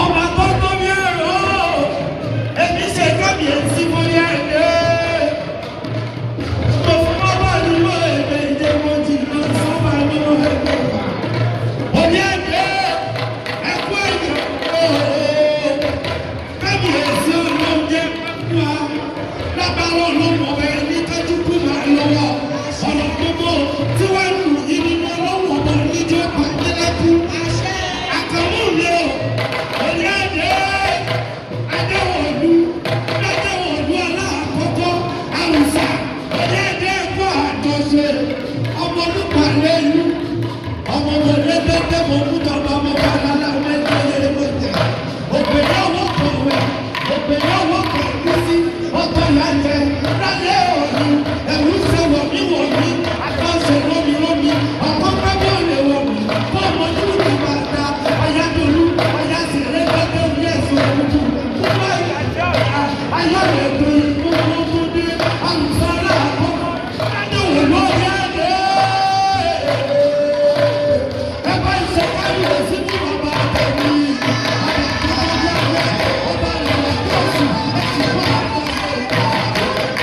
Ọba tó tó bí ẹ̀rọ, èmi ṣe kábíyèsí mo yẹ ẹ̀dẹ́. Mo fún ọba ìlú ẹ̀dẹ́ ìjẹ́ mo ti lọ sọ́ba nínú ẹgbẹ́ wa. Òní ẹ̀dẹ́ ẹ̀kú ẹ̀yẹ ooo. Kábíyèsí olóúnjẹ wá. Lábàárọ̀ ọlọ́mọ ọba ẹni kájú kú máa lọ́wọ́. Ọ̀nà gbogbo tí wọ́n lù yín nínú ọlọ́wọ́ ọba oníjọ́ pàdé lẹ́kú. Àkànmú mi o, òní ẹ̀dẹ́ adéwọ̀lú adéwọ̀lú aláàkọ́kọ́ àwùsà òní ẹ̀dẹ́ ẹ̀kọ́ àjọṣe ọmọ olùpàlẹ́lú ọmọ mọ̀lẹ́dẹ́dẹ́ mọ̀ mútọ́ba ọmọ bàlálà ọmọ ẹgbẹ́ yẹrẹ mọ̀jà òpèlè ọwọ́ kọ̀wé òpèlè ọwọ́ kọ̀wé sí ọtọ̀ yàtẹ̀ lálẹ́ òní ẹ̀rú ṣe wọ̀mí wọ̀mí àtọ̀ṣe lómi lómi ọkọ̀ pẹ́bí òlè wọ̀mí fọ́ọ̀mù ojú bàtà ọ̀yàdòlú ọ̀yàsẹ̀rẹ̀ gbẹ́gbẹ́ orí ẹ̀sùn òkùnkùn fúnpá ìyàjẹ́ ọ̀yà ayọ̀rẹ̀ tó gbogbo tó dé àlùfáàrà àkọ́kọ́ adéwò lórí ẹ̀dẹ́ ẹ bá ń ṣe kábíyèsí fún bàbá àtẹ̀mí ọba ìlànà tó sùn ẹ̀sìn fún àtọ̀sẹ̀.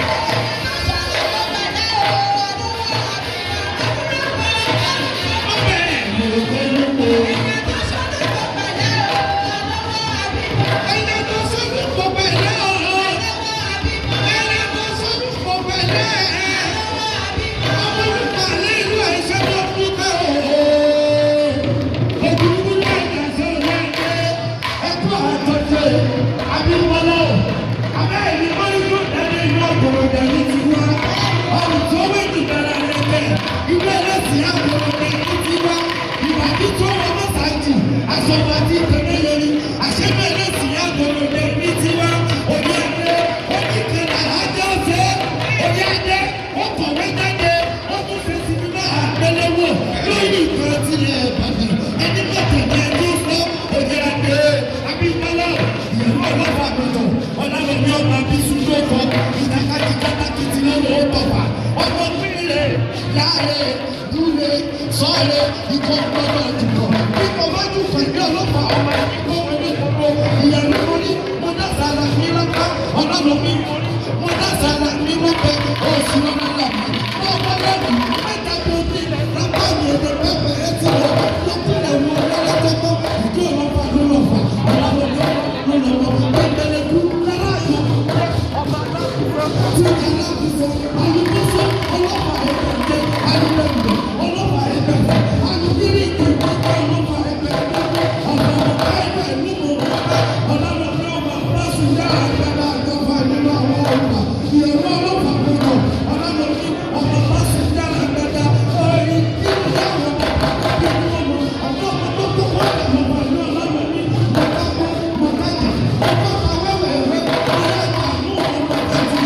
Aṣọ́ba tí tẹ̀lé lórí, àṣẹ́bẹ̀rẹ̀ sì yá gbọ́dọ̀ ní tiwa, òní adé, oníkẹlẹ̀ àjọ ṣe, òní adé, ó kọ̀wé jáde, ó tún ṣe sinimá àgbéléwò lórí ìkan tilẹ̀ Ìbàdàn, ẹni mọ̀tò ní ẹni sọ, òní adé, Abímbọ́lá, ìyàwó ọlọ́fà àgbẹ̀tọ̀, ọ̀làlọ́mí ọmọ abísú ló kọ, ìjàkadì kátàkìtì lọ́wọ́ ó tọ̀fà, ọmọ pínlẹ̀ láàrẹ̀ dúlé sọ́ọ̀rẹ́ ikọ̀ gbọ́dọ̀ jùlọ, kíkọ̀ bá jù pẹ̀lú ọlọ́pàá ọmọ ẹni kó wọlé gbogbo ìyàwó mo ní mo dá sàrà mi lọ́pẹ́ ọlọ́run mi mo ní mo dá sàrà mi lọ́pẹ́ oṣù lọ́nà mi ọmọ lọ́dún mẹ́ta tó ní lápá mi ẹ̀dẹ̀ pẹ́pẹ́ ẹ ti lọ lọ́kùnrin àwọn ọlọ́lọ́tọ́kọ́ ìdí ọlọ́pàá ló lọ́fà ọlọ́run ló lọ́wọ́ pẹ́pẹ́lẹ́kú lára àyọ̀ ọba alákùnrin tí alákùnrin alùpùpù ọlọ́pàá ẹgbẹ́ alùpùpù ọlọ́pàá ẹgbẹ́ alùpùpù ọlọ́pàá ẹgbẹ́ ọ̀pọ̀ ẹgbẹ́ nínú ọlọ́run ọba báṣu yára gbàgbà àgbàfà nínú àwọn ọ̀gbà ìyẹ̀wò ọlọ́pàá gbogbo ọlọ́run ọba báṣu yára gbàgbà ọ̀rẹ́ nínú àwọn ọmọ nínú ọmọ ọmọ ọmọ tó kó wọ́n lọ́wọ́ ìlú ọlọ́run ní mọ̀kápọ̀ mọ̀kájà ọmọ awẹ́wẹ̀wẹ́ ọlọ́pàá mú ọmọ àti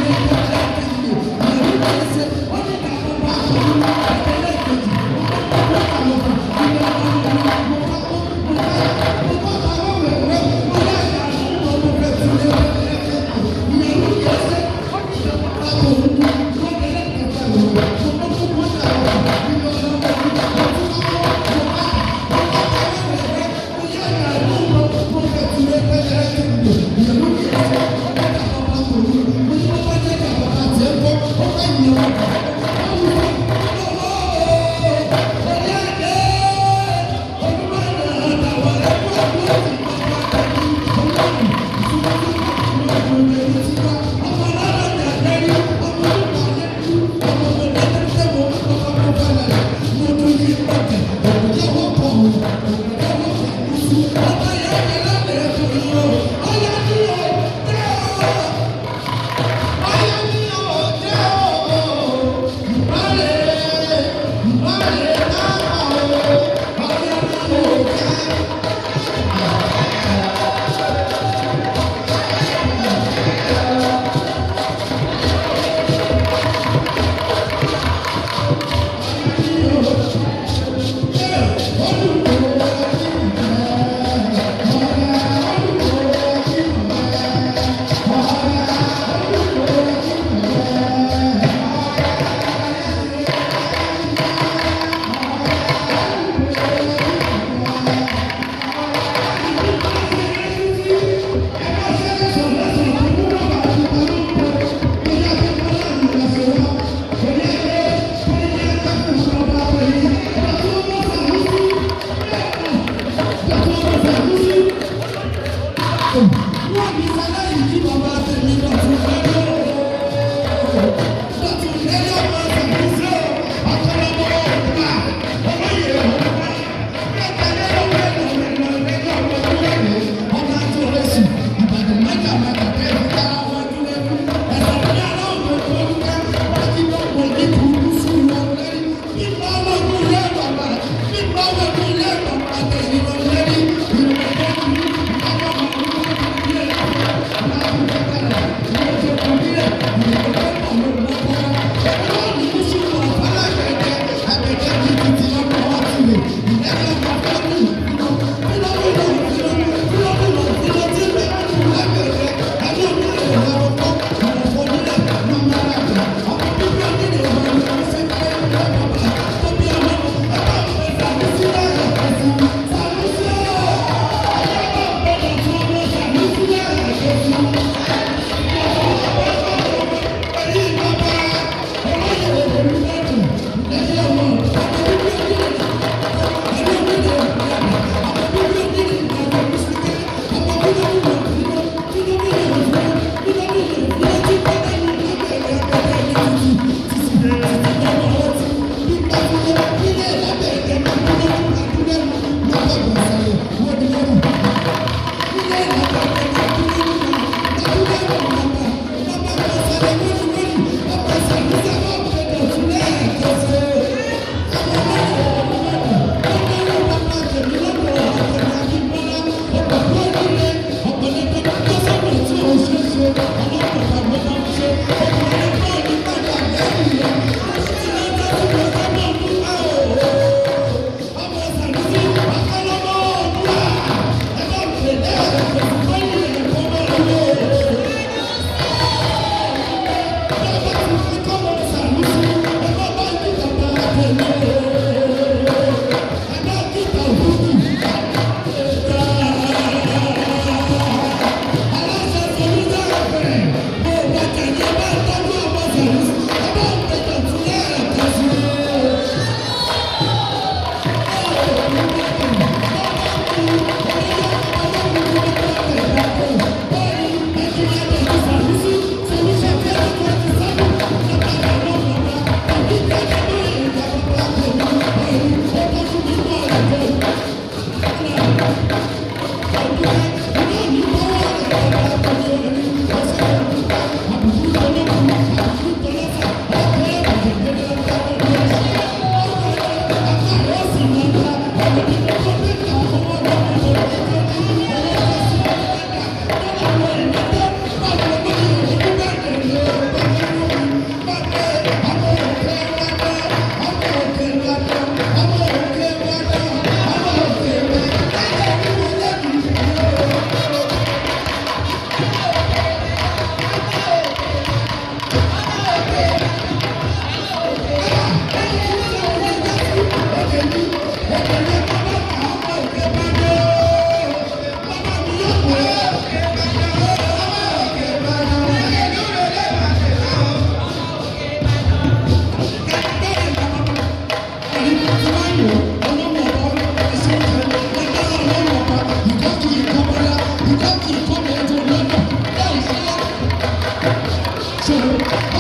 o.